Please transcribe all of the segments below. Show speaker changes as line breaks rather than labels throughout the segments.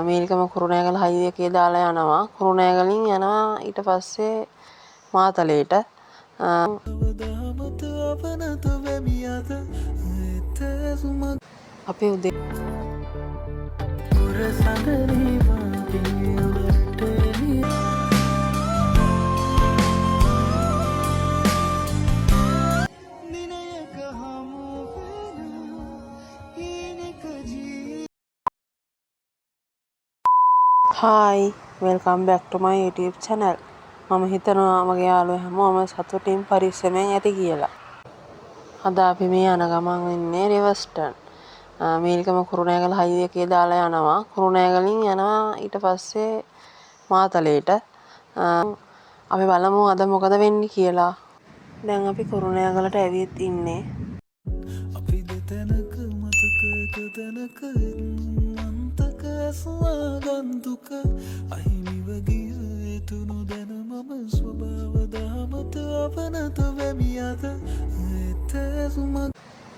මීරිකම Kurunegala highway එකේ දාලා යනවා. කුරුණෑගලින් යනවා ඊට පස්සේ මාතලේට. අපි උදේ Hi, welcome back to my YouTube channel. මම හිතනවා මගේ යාළුවෝ හැමෝම සතුටින් පරිස්සමෙන් ඇති කියලා. අද අපි මේ යන ගමන් ඉන්නේ රිවර්ස්ටන්. මීරිකම කුරුණෑගල හයිවේ එකේ දාලා යනවා. කුරුණෑගලින් යනවා ඊට පස්සේ මාතලේට. අපි බලමු අද මොකද වෙන්නේ කියලා. දැන් අපි කුරුණෑගලට ඇවිත් ඉන්නේ.
අපි දෙතැනක මතක එක තැනක මන්තක ඇස්වාගන්තුක අහිමිව ගිය එතුණු දැන මම ස්වභාව දහමට අවනත වෙමි අද එතැසුම.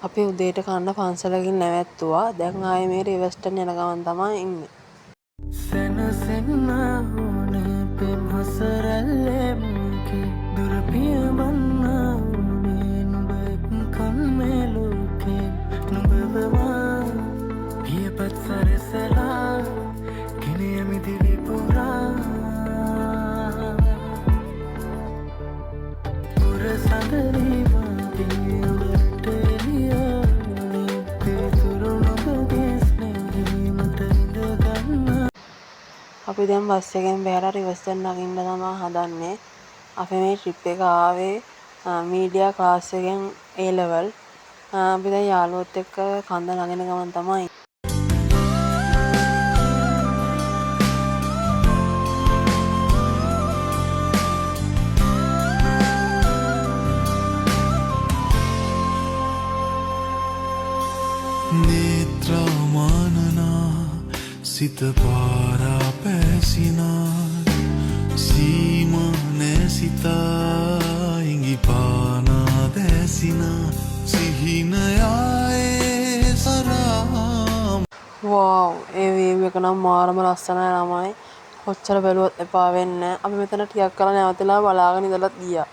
අපි උදේට කන්න පන්සලකින් නැවැත්තුවා. දැන් ආයේ මේ රිවර්ස්ටන් යන ගමන් තමයි ඉන්නේ.
සැනසෙන්න ඕනේ පෙම් හසරැල්ලේ මුල්ගේ දුර පියවන්න ඕනේ නුඹ එක්කන් මේ ලෝකේ නුඹව මා පියපත් සරසලා ගෙන යමි දිවි පුරා පුර සඳනේ මාගේ ඔබට එළියානේ පිවිතුරු නුඹගේ ස්නේහය මට විඳ ගන්න.
අපි දැන් බස් එකෙන් බැහැලා රිවර්ස්ටන් නගින්න තමා හදන්නේ. අපි මේ ට්‍රිප් එක ආවේ මීඩියා ක්ලාස් එකෙන් ඒ ලෙවල්. අපි දැන් යාළුවොත් එක්ක කන්ද නගින ගමන් තමයි.
නේත්‍රාමානනා සිත පාරා පැසිනා සීමා නෑ සිතා ඉඟි පානා දැසිනා සිහිනයායේ සරා.
වව්, ඒ වීව් එක නම් මාරම ලස්සනයි ළමයි. කොච්චර බැලුවත් එපා වෙන්නේ නෑ. අපි මෙතන ටිකක් වෙලා නැවතිලා බලාගෙන ඉඳලත් ගියා.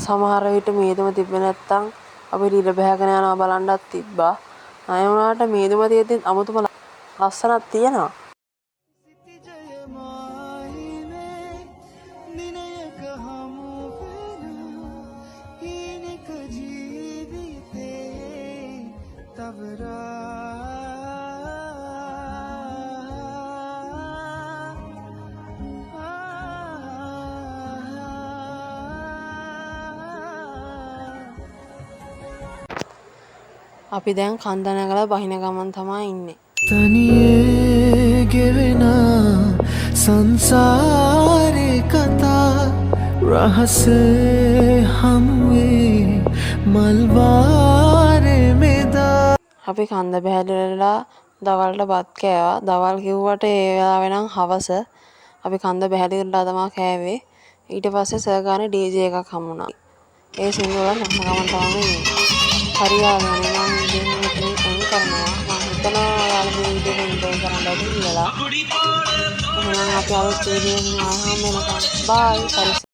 සමහර විට මීදුම තිබ්බේ නැත්තම් අපිට ඉර බැහැගෙන යනවා බලන්නත් තිබ්බා. ඒ වුණාට මීදුම තියෙද්දිත් අමුතුම ලස්සනක් තියෙනවා.
දිනයක හමු වෙන හීනෙක ජීවිතේ තවරා.
අපි දැන් කන්ද නැගලා බහින ගමන් තමයි ඉන්නේ.
තනියේ ගෙවෙන සංසාරේ කතා රහසේ හමුවේ මල්වාරේ මෙදා.
අපි කන්ද බැහැලා දවල්ට බත් කෑවා. දවල් කිව්වට ඒ වෙලාවේ නම් හවස. අපි කන්ද බැහැලා තමා කෑවේ. ඊට පස්සේ සර් ගානේ ඩීජේ එකක් හමුණා. ඒ සින්දු වල නහන ගමන් තමයි ඉන්නේ. හරි යාළුවනේ, මම වීඩියෝ එක මෙතනින් එන්ඩ් කරනවා. මං හිතනවා ඔයාලා මේ වීඩියෝ එක එන්ජොයි කරන්න ඇති කියලා. එහෙනම් අපි අලුත් වීඩියෝ එකකින් ආයෙ හම්බ වෙනකම් බයි.